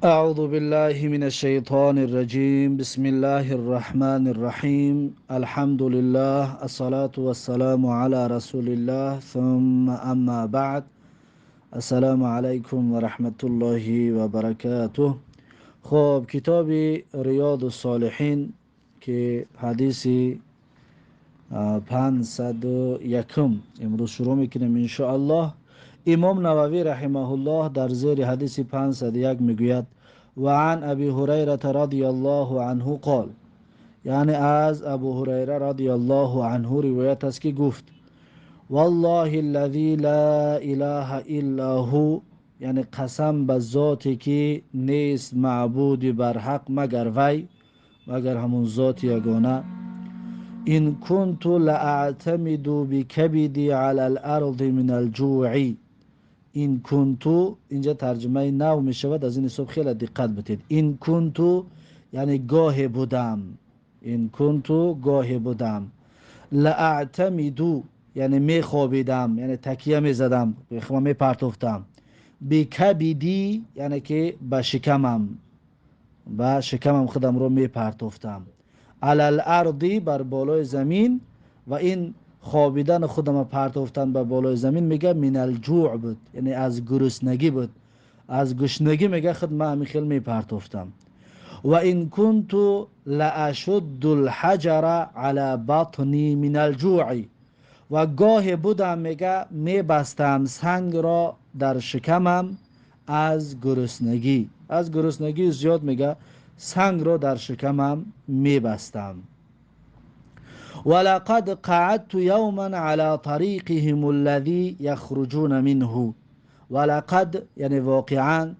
أعوذ بالله من الشيطان الرجيم. بسم الله الرحمن الرحيم. الحمد لله، الصلاة والسلام على رسول الله، ثم أما بعد. السلام علیکم و رحمت الله و برکاته. خب، کتاب ریاض الصالحین که حدیث 501 امروز شروع میکنیم انشاءالله. امام نووی رحمه الله در زیر حدیث 501 میگوید: و عن ابی هریره رضی الله عنه قال، یعنی از ابو هریره رضی الله عنه روایت است که گفت: والله الذی لا اله الا هو، یعنی قسم به ذاتی که نیست معبودی بر حق مگر وی، مگر همون ذات یگانه، ان كنت لاعتمد بكبدي على الارض من الجوع. ان كنت، اینجا ترجمه نو می شود، از این حساب خیلی دقت بدید. ان كنت یعنی گاه بودم، ان كنت گاه بودم، لاعتمد یعنی می خوابیدم، یعنی تکیه می زدم، می پرتوفتم، بکبدی یعنی که به شکمم، به شکمم خودم رو می پرتوفتم، علی الارض بر بالای زمین. و این خوابیدن خودم پرتوفتن به بالای زمین میگه من الجوع بود، یعنی از گرسنگی بود، از گشنگی میگه خود من همین خیلی میپرتوفتم. و ان كنت لاشد الحجر على بطنی من الجوع، و گاه بودم میگه میبستم سنگ را در شکمم از گرسنگی، از گرسنگی زیاد میگه سنگ را در شکمم میبستم. ولقد قعدت يوما على طريقهم الذي يخرجون منه. ولقد یعنی واقعا،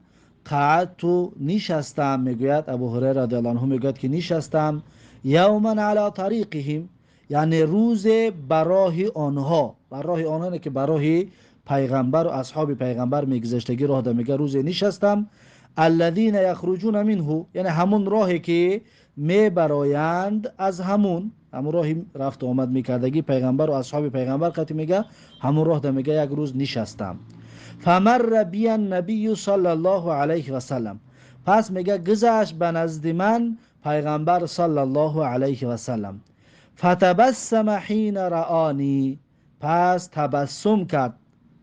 قعدت نشستم، میگوید ابو هریره رضی الله عنه، میگوید که نشستم، یوما على طریقهم یعنی روز براه آنها، براه آنها که براه پیغمبر و اصحاب پیغمبر میگذشتگی راه ده، میگه روز نشستم، الذين یخرجون منه یعنی همون راهی که میبرایند از همون، همون راهی رفت و آمد میکردگی پیغمبر و اصحاب پیغمبر قطی، میگه همون راه ده میگه یک روز نشستم. فمر بی النبی صلی الله علیه و سلم، پس میگه گذشت به نزد من پیغمبر صلی الله علیه و سلم. فتبسم حین رآنی، پس تبسم کرد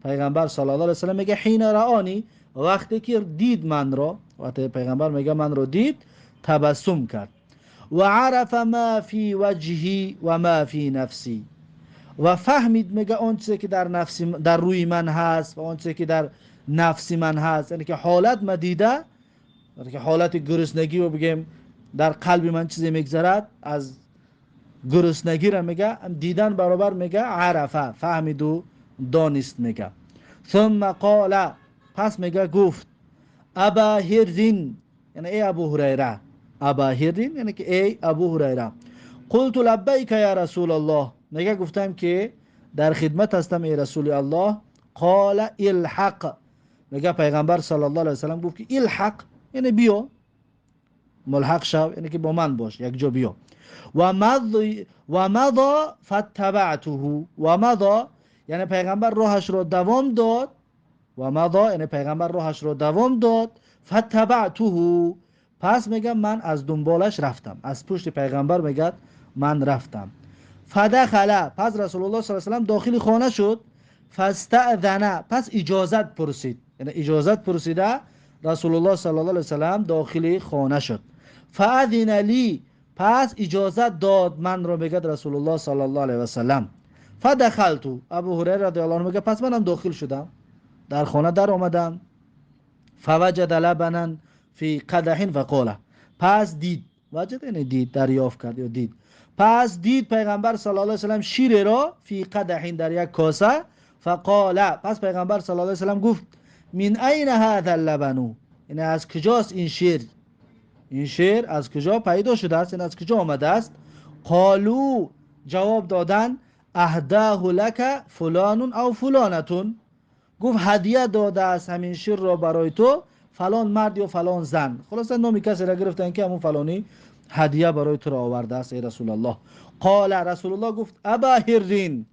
پیغمبر صلی الله علیه و سلم، میگه حین رآنی وقتی که دید من را، وقتی پیغمبر میگه من رو دید تبسم کرد. و عرف ما فی وجهی و ما فی نفسی، و فهمید میگه آن چیزی که در نفسی، در روی من هست و آن چیزی که در نفسی من هست، یعنی که حالت ما دیده، یعنی که حالت گرسنگی رو بگیم در قلب من چیزی میگذرد از گرسنگی را میگه دیدن برابر میگه عرفه فهمید و دانست میگه. ثم قال، پس میگه گفت، ابا هرین یعنی ای ابو هریره، ابا هرین یعنی که ای ابو هریره. قلت لبیک یا رسول الله، میگه گفتم که در خدمت هستم ای رسول الله. قال الحق، میگه پیغمبر صلی الله علیه وسلم گفت که الحق یعنی بیا، ملحق شو، یعنی که با من باش، یک جا بیا. و مضى فاتبعته. و مضى یعنی پیغمبر راهش رو دوام داد، و مضى یعنی پیغمبر راهش رو دوام داد، فاتبعته پس میگم من از دنبالش رفتم، از پشت پیغمبر میگه من رفتم. فدخل، پس رسول الله صلی الله علیه و داخل خانه شد. فاستأذن، پس اجازت پرسید، یعنی اجازت پرسیده رسول الله صلی الله علیه و سلم داخل خانه شد. فاذن لی، پس اجازت داد من رو میگه رسول الله صلی الله علیه و سلم. فدخلت، ابو هریره رضی الله عنه میگه پس منم داخل شدم، در خانه در آمدم. فوجد لبنا فی قدح فقال، پس دید، وجد یعنی دید، دریافت کرد یا دید، پس دید پیغمبر صلی الله علیه و سلم شیر را، فی قدح در یک کاسه، فقال پس پیغمبر صلی الله علیه و سلم گفت من این هذا اللبن، یعنی از کجاست این شیر، این شیر از کجا پیدا شده است، این از کجا آمده است؟ قالو جواب دادن اهداه لک فلان او فلانتون، گفت هدیه داده است همین شیر را برای تو فلان مرد یا فلان زن. خلاصه نامی کسی را گرفتن که همون فلانی هدیه برای تو را آورده است ای رسول الله. قال رسول الله گفت ابا هرین،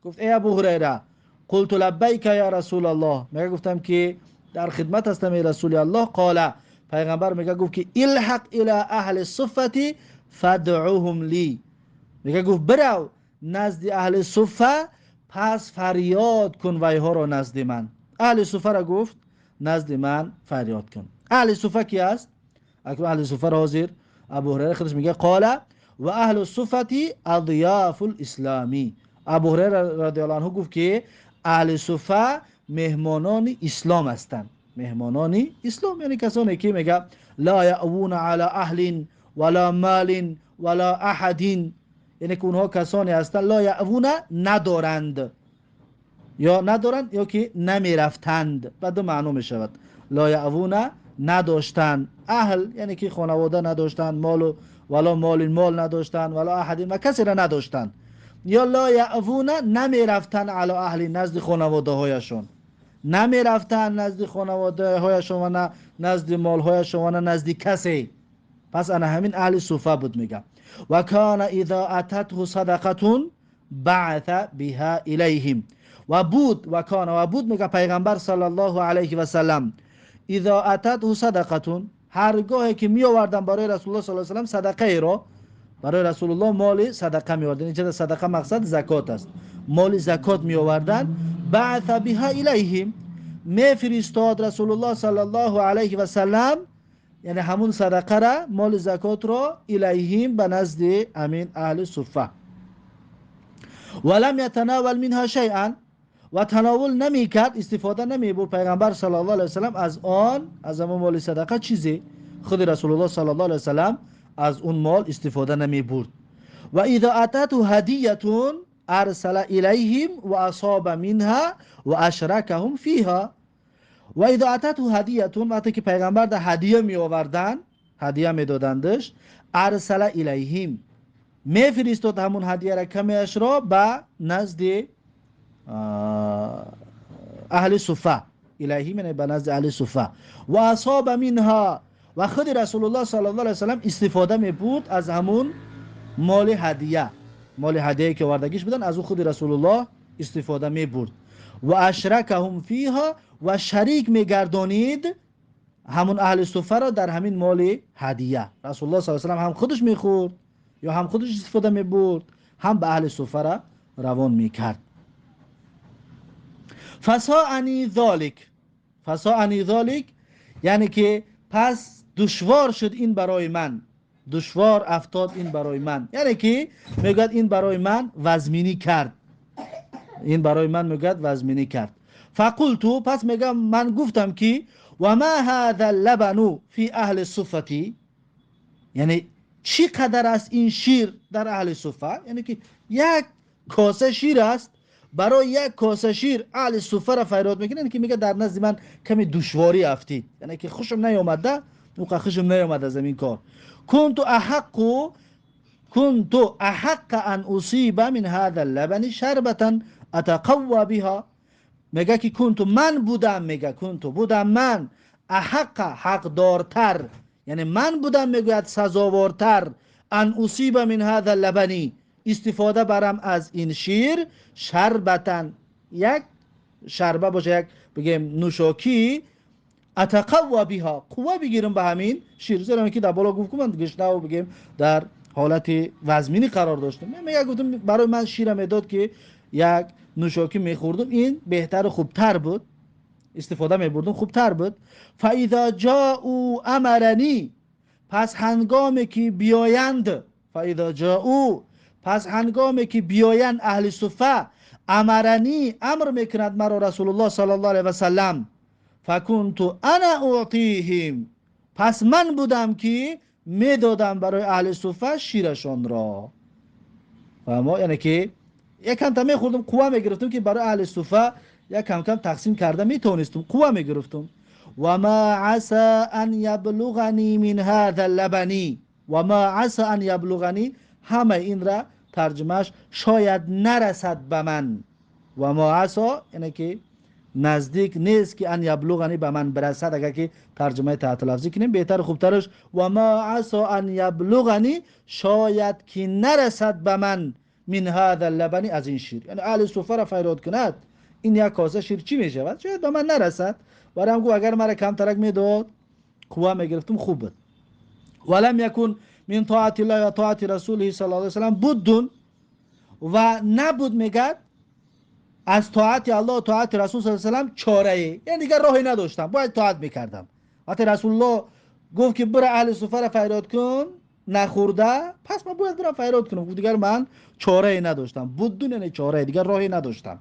گفت ای ابو هریره. قلت لبیک یا رسول الله، میگه گفتم که در خدمت هستم ای رسول الله. قال پیغمبر میگه گفت که الحق الى اهل الصفه فادعوهم لی. میگه گفت برو نزد اهل صفه، پس فریاد کن ویها را نزد من. اهل صفه را گفت نزد من فریاد کن. اهل صفه کی است؟ اکنون اهل صفه را حاضر ابو هریره خودش میگه قال و اهل الصفه اضیاف الاسلامی. ابو هریره رضی الله عنه گفت که اهل صفه مهمانان اسلام هستند. مهمانان اسلام یعنی کسانی که میگه لا یأوون علی اهل ولا مال ولا احد، یعنی که اونها کسانی هستند لا یأوون ندارند، یا ندارند یا که نمیرفتند، به دو معنا میشود. لا یأوون نداشتند، اهل یعنی که خانواده نداشتند، مال و ولا مال مال نداشتند، ولا احد و کسی را نداشتند. یا لا یأوون نمیرفتند علی اهل نزد خانواده هایشون، نمیرفتند نزد خانواده هایشون و نه نزد مال هایشون و نه نزد کسی. پس انا همین اهل صفه بود. میگه و کان اذا اتته صدقه بعث بها الیهم. و بود و کان و بود میگه پیغمبر صلی الله علیه و سلم اذا اتته صدقه، هرگاه که می آوردن برای رسول الله صلی الله علیه و سلم صدقه ای را، برای رسول الله مال صدقه می آوردن. اینجا صدقه مقصد زکات است، مال زکات می آوردن. بعث بها الیهم، می فرستاد رسول الله صلی الله علیه و سلم، یعنی همون صدقه را، مال زکات را، الیهم به نزد امین اهل صفه. ولم یتناول منها شیئا، و تناول نمیکرد، استفاده نمیبرد پیغمبر صلی الله علیه و سلم از آن، از همون مال صدقه چیزی، خود رسول الله صلی الله علیه و سلم از اون مال استفاده نمیبرد. و اذا اتته هدیه ارسل الیهم و اصاب منها و اشرکهم فیها. و اذا اتته هدیه، وقتی که پیغمبر ده هدیه می آوردن، هدیه می دادندش، ارسل الیهم میفرستاد همون هدیه را کمیش را به نزد اهل صفه. الیهم یعنی به نزد اهل صفه. و اصاب منها، و خود رسول الله صلی الله علیه و سلم استفاده می بود از همون مال هدیه، مال هدیه که آوردگیش بودن، از او خود رسول الله استفاده می برد. و اشرکهم فیها، و شریک میگردانید همون اهل صفه را در همین مال هدیه. رسول الله صلی الله علیه و سلم هم خودش میخورد یا هم خودش استفاده می برد، هم به اهل صفه را روان میکرد. فساعنی ذالک، فساعنی ذالک یعنی که پس دشوار شد این برای من، دشوار افتاد این برای من، یعنی که میگوید این برای من وزمینی کرد، این برای من میگوید وزمینی کرد. فقلت، پس میگم من گفتم که و ما هذا اللبن فی اهل الصفه، یعنی چی قدر است این شیر در اهل صفه، یعنی که یک کاسه شیر است، برای یک کاسه شیر اهل صفه را فریاد میکنن که میگه در نزد من کمی دشواری افتید، یعنی که خوشم نیامده، اون خوشم نیامده از این کار. كنت احق ان اصیب من هذا اللبن شربة اتقوى بها. میگه که كنت من بودم، میگه كنت بودم من، احق حقدارتر، یعنی من بودم میگوید سزاوارتر، ان اصیب من هذا اللبن، استفاده برم از این شیر، شربتن یک شربه باشه، یک بگیم نوشاکی، اتقوى بها قوه بگیرم به همین شیر. زیرا که در بالا گفت من گشنه و بگیم در حالت وزمینی قرار داشتم، میگه گفتم برای من شیر میداد که یک نوشاکی میخوردم، این بهتر و خوبتر بود، استفاده میبردم خوبتر بود. فاذا جاءوا امرنی، پس هنگامی که بیایند، فاذا جاءوا پس هنگامی که بیایند اهل صفه، امرنی امر میکند مرا رسول الله صلی الله علیه و سلم، فکنت انا اعطیهم، پس من بودم که میدادم برای اهل صفه شیرشان را. فهمو؟ یعنی که یک کم تا میخوردم قوه میگرفتم که برای اهل صفه یک کم کم تقسیم کرده میتونستم، قوه میگرفتم. و ما عسى ان یبلغنی من هذا اللبن، و ما عسى ان یبلغنی، همه این را ترجمهش شاید نرسد به من. و ما عسى یعنی که نزدیک نیست که ان یبلغنی به من برسد، اگر که ترجمه تحت لفظی کنیم بهتر خوبترش و ما عسى ان یبلغنی، شاید که نرسد به من، من هذا اللبن از این شیر، یعنی اهل صفه را فریاد کند این یک کاسه شیر چی میشود، شاید به من نرسد. برام گفت اگر مرا کم ترک میداد қувва мегирифтам, хуб буд. ولم يكن من طاعة الله وطاعة رسوله صلى الله عليه وسلم بد. و نبود میگد از طاعت الله و طاعت رسول صلی الله علیه و سلم چاره، یعنی دیگر راهی نداشتم، باید طاعت میکردم. وقتی رسول الله گفت که برو اهل صفه را فریاد کن نخورده، پس من باید برم فریاد کنم. گفت دیگر من چاره ای نداشتم. بدون یعنی چاره، دیگر راهی نداشتم.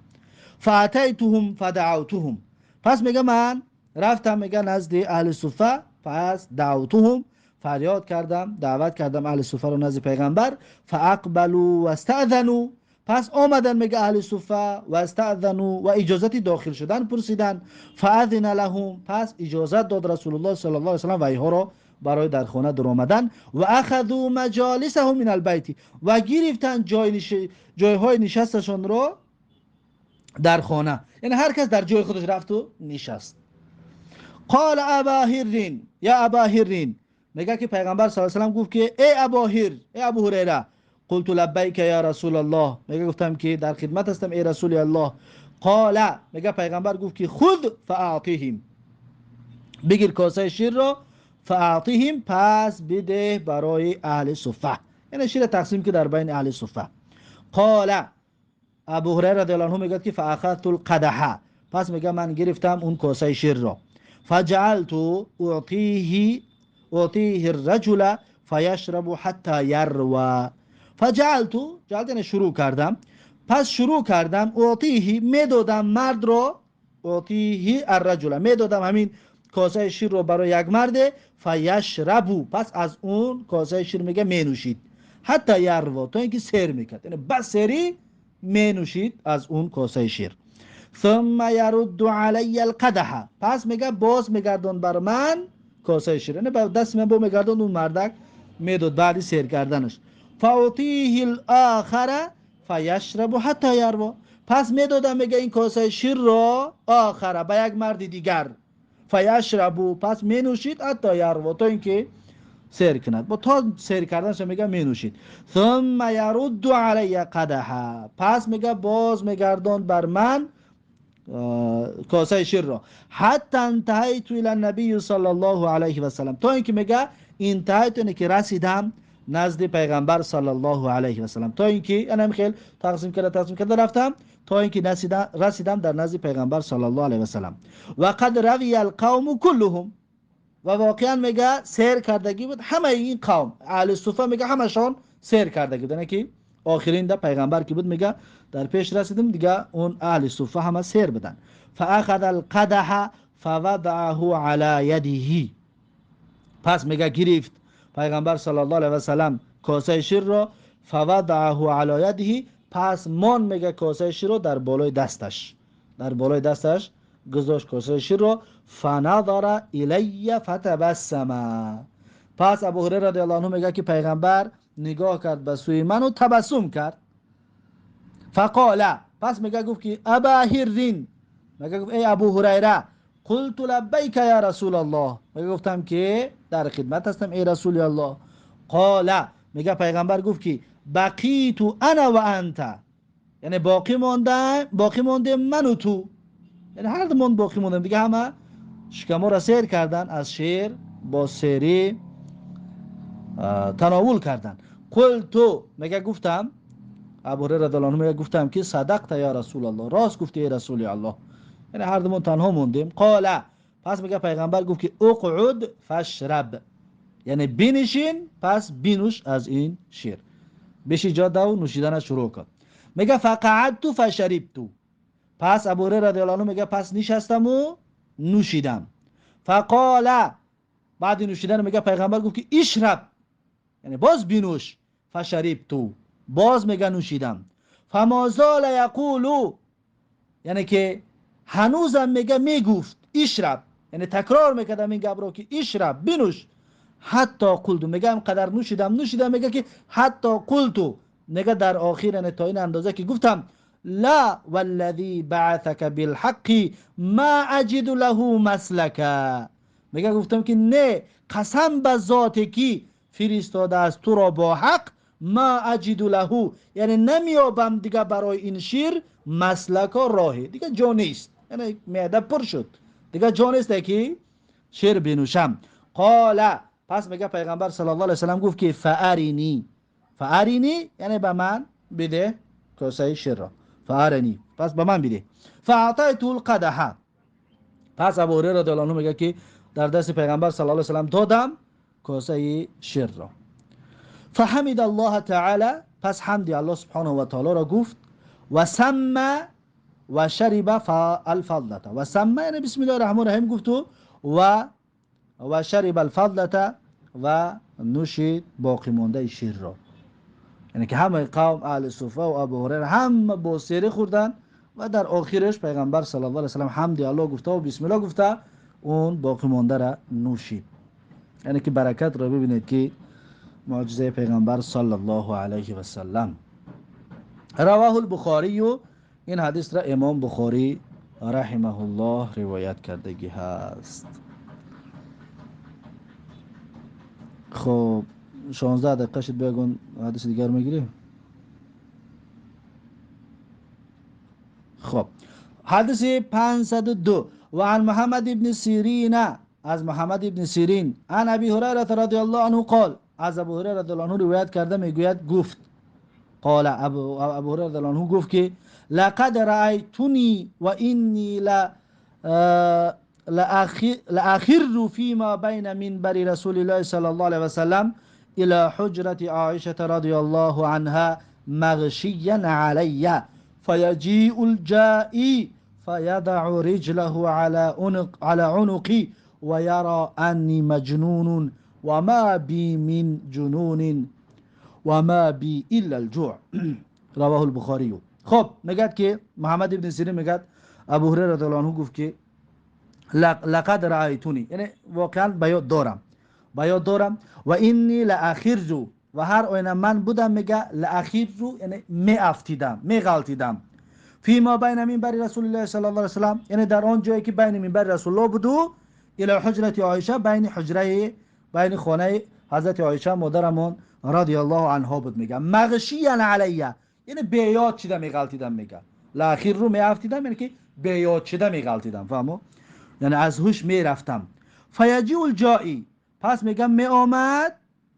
فاتیتهم فدعوتهم. پس میگه من رفتم میگه نزد اهل صفه، پس دعوتهم فریاد کردم، دعوت کردم اهل صفه رو نزد پیغمبر. فاقبلوا واستاذنوا. پس آمدن میگه اهل صفه، واستاذنوا و اجازت داخل شدن پرسیدن. فاذن لهم. پس اجازت داد رسول الله صلی الله علیه و سلم و اینها را برای در خانه در آمدن. و اخذوا مجالسهم من البیت. و گرفتن جایهای نشستشان را در خانه، یعنی هر کس در جای خودش رفت و نشست. قال ابا هر یا ابا هر، میگه که پیغمبر صلی الله علیه و سلم گفت که ای ابا هر، ای ابو هریره. قلت لبیک یا رسول الله. میگه گفتم که در خدمت هستم ای رسول الله. قال، میگه پیغمبر گفت که خذ فاعطیهم، بگیر کاسه شیر را، فاعطیهم پس بده برای اهل صفه، یعنی شیر تقسیم که در بین اهل صفه. قال، ابو هریره رضی الله عنه میگه که فاخذت القدح. پس میگه من گرفتم اون کاسه شیر را. فجعلت اعطیه الرجل فیشرب حتی یروى. فجعلت، جعلت یعنی شروع کردم، پس شروع کردم اعطیه میدادم مرد را، اعطیه الرجل میدادم همین کاسه شیر رو برای یک مرد، فیشربو پس از اون کاسه شیر میگه مینوشید، حتی یروا تا اینکه سیر میکرد، یعنی بس سری مینوشید از اون کاسه شیر. ثم یرد علی القدح. پس میگه باز میگردون بر من کاسه شیر، یعنی دست من با میگردون اون مردک میداد بعد سیر کردنش. فاعطیه الاخر فیشرب حتی یروا. پس میدادم میگه این کاسه شیر را آخر به یک مرد دیگر، فیشربو پس مینوشید حتی یروا تا اینکه سیر کند، با تا سیر کردنش میگه مینوشید. ثم یرد علی قدح. پس میگه باز میگردان بر من کاسه شیر را. حتی انتهیت الی النبی صلی الله علیه و سلم، تا اینکه میگه انتهیت یعنی که رسیدم نزد پیغمبر صلی الله علیه و سلم، تا اینکه انا خیلی تقسیم کرده رفتم تا اینکه رسیدم در نزد پیغمبر صلی الله علیه و سلم. و قد روی القوم كلهم. و واقعا میگه سیر کردگی بود همه این قوم اهل صفه، میگه همشان سیر کردگی بودن که آخرین در پیغمبر که بود میگه در پیش رسیدم دیگه اون اهل صفه همه سیر بودن. فاخذ القدح فوضعه على يده. پس میگه گرفت پیغمبر صلی الله علیه و سلم کاسه شیر را، فوضعه على يده پس مان میگه کاسه شیر را در بالای دستش، در بالای دستش گذاشت کاسه شیر را. فنظر الی فتبسم. پس ابو هریره رضی الله عنه میگه که پیغمبر نگاه کرد به سوی من و تبسم کرد. فقال، پس میگه گفت که ابا هرین، میگه گفت ای ابو هریره. قلت لبیک یا رسول الله. میگه گفتم که در خدمت هستم ای رسول الله. قال، میگه پیغمبر گفت که بقیت انا و انت، یعنی باقی مانده من و تو، یعنی هر دومون باقی موندیم دیگه، همه شکمو را سیر کردن از شیر با سیری تناول کردن. قلت، میگه گفتم ابو هریره رضی الله عنه میگه گفتم که صدقت یا رسول الله، راست گفتی ای رسول الله، یعنی هر دومون تنها موندیم. قال، پس میگه پیغمبر گفت که اقعد فاشرب، یعنی بنشین پس بنوش از این شیر، بشی جا و نوشیدن شروع کن. میگه فقعدت فشربت. پس ابو هریره رضی الله عنه میگه پس نشستم و نوشیدم. فقال، بعد نوشیدن میگه پیغمبر گفت که اشرب، یعنی باز بنوش. فشربت، باز میگه نوشیدم. فما زال یقول، یعنی که هنوزم میگه میگفت اشرب، یعنی تکرار میکردم این گپ رو که اشرب بنوش. حتی قلت، میگه قدر نوشیدم میگه که حتی قلت، میگه در آخر یعنی تا این اندازه که گفتم لا والذی بعثک بالحق ما اجد له مسلکا، میگه گفتم که نه قسم به ذاتی که فرستاده است تو را با حق، ما اجد له یعنی نمیابم دیگه برای این شیر مسلکا راهی، دیگه جا نیست، یعنی معده پر شد دیگه جا نیست که شیر بنوشم. قال، پس میگه پیغمبر صلی الله علیه و سلم گفت که فارینی، فارینی یعنی به من بده کاسه شیر را، فارینی پس به من بده. فاعطیته القدح، پس ابو هریره رضی الله عنه میگه که در دست پیغمبر صلی الله علیه و سلم دادم کاسه شیر را. فحمد الله تعالی، پس حمد الله سبحانه و تعالی را گفت. و سمى و شرب الفضلة، و سمى یعنی بسم الله الرحمن الرحیم گفت و شرب الفضلة و نوشید باقی مانده شیر را. یعنی که همه قوم اهل صفه و ابو هریره همه با سیره خوردن و در آخرش پیغمبر صلی الله علیه و سلم حمد الله گفته و بسم الله گفته اون باقی مانده را نوشید. یعنی که برکت را ببینید که معجزه پیغمبر صلی الله علیه و سلم. رواه البخاری، این حدیث را امام بخاری رحمه الله روایت کردگی هست. خب 16 دقیقه شد، بگون حدیث دیگر میگیریم. خب حدیث 502. و عن محمد ابن سیرین، از محمد ابن سیرین، عن ابی هریره رضی الله عنه قال، از ابو هریره رضی الله عنه روایت کرده میگوید گفت، قال ابو هریره رضی الله عنه گفت که لقد رأیتنی و انی لأخر فيما بين منبر رسول الله صلى الله عليه وسلم إلى حجرة عائشة رضي الله عنها مغشيا علي فيجيء الجائي فيضع رجله على عنقي ويرى أني مجنون وما بي من جنون وما بي إلا الجوع. رواه البخاري. خب میگد که محمد ابن سیرین میگد ابو هریره رضی الله عنه گفت که لقد رأیتونی، یعنی واقعا به یاد دارم، و اینی لأخرجو، و هر آینه من بودم میگه لأخرجو یعنی می افتیدم، می غلطیدم، فیما بین منبر رسول الله صلی الله علیه و سلم، یعنی در آن جایی که بین منبر رسول الله بود و الی حجرت عایشه، بین حجره، بین خانه حضرت عایشه مادرمون رضی الله عنها بود. میگه مغشیا علیه، یعنی بیاد چیده میغلطیدم، میگه لاخیر رو میافتیدم، یعنی که بیاد چیده میغلطیدم، فهمو؟ یعنی از هوش میرفتم. فیجیء الجائی، پس میگم میآمد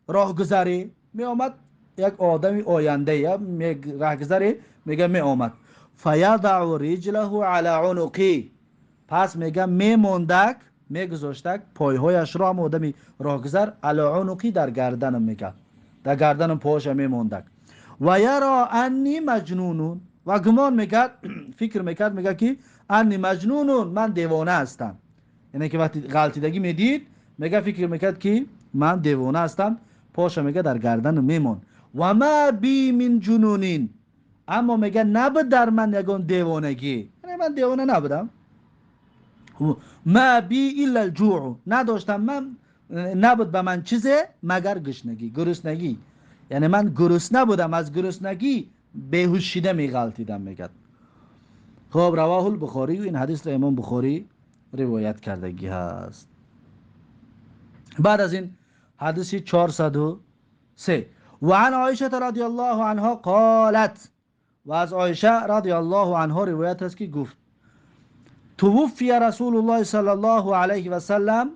راهگذری، میآمد یک آدمی آینده یا راهگذری، میگه میآمد. فیضع رجله علی عنقی، پس میگه میموندک، میگذاشتک پایهایش را هم آدمی راهگذر علی عنقی در گردنم، میگه در گردنم پاهاش میموندک. و یرا انی مجنون، و گمان میکرد، فکر میکرد، میگه که انی مجنون، من دیوانه هستم. یعنی که وقتی غلطیدگی میدید میگه فکر میکرد که من دیوانه هستم، پاش میگه در گردن میمون. و ما بی من جنونین، اما میگه نبود در من یگان دیوانگی، یعنی من دیوانه نبودم. ما بی الا الجوع، نداشتم من، نبود به من چیزه مگر گشنگی، گرسنگی، یعنی من گرسنه بودم، از گرسنگی بیهوش شده میغلطیدم میگه. خب رواه البخاری، این حدیث را امام بخاری روایت کردگی هست. بعد از این حدیث 403. و عن عایشه رضی الله عنها قالت، و از عایشه رضی الله عنها روایت است که گفت توفی رسول الله صلی الله علیه و سلم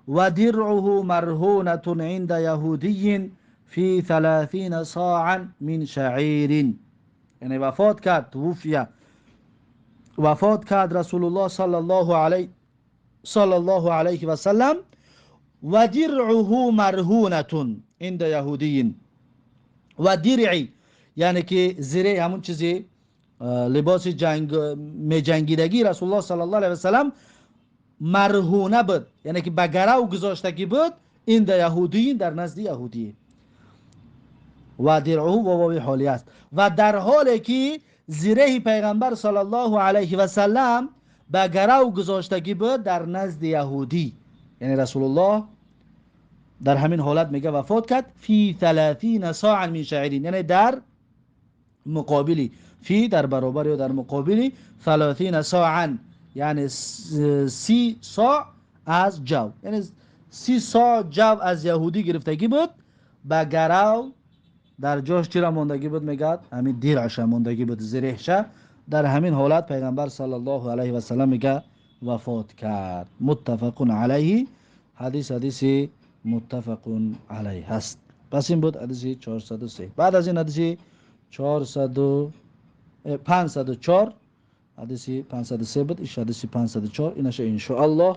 و درعه مرهونة عند یهودی فی 30 صاعا من شعیر. یعنی وفات کرد، توفی وفات کرد رسول الله صلی الله علیه و سلم و درعه مرهونة عند یهودی. و درعی یعنی که زره، همون چیزی لباس جنگ می جنگیدگی رسول الله صلی الله علیه و سلم مرهونه بود، یعنی که به گرو گذاشتگی بود، عند یهودی، در نزد یهودی. و درعه و واوی حالی است، و در حالی که زره پیغمبر صلی الله علیه و سلم به گرو گذاشتگی بود در نزد یهودی، یعنی رسول الله در همین حالت میگه وفات کرد. فی 30 صاعا من شعیر، یعنی در مقابلی، فی در برابر یا در مقابلی 30 صاعا، یعنی 30 صاع از جو، یعنی 30 صاع جو از یهودی گرفتگی بود، به گرو در جاش چرا ماندگی بود؟ میگه همین درعش ماندگی بود، زرهش. در همین حالت پیغمبر صلی الله علیه و سلم میگه وفات کرد. متفق علیه. Ҳадис ҳадиси муттафақун алайҳ аст. Пас ин буд ҳадиси 403. Баъд аз ин ҳадиси 400 504, ҳадиси 503 буд, иш ҳадиси 504, инаша иншоаллоҳ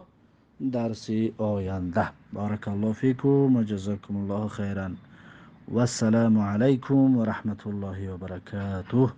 дарси оянда. Баракаллоҳу фикум ва ҷазакумуллоҳу хайран. Вассаламу алайкум ва раҳматуллоҳи ва баракатуҳ.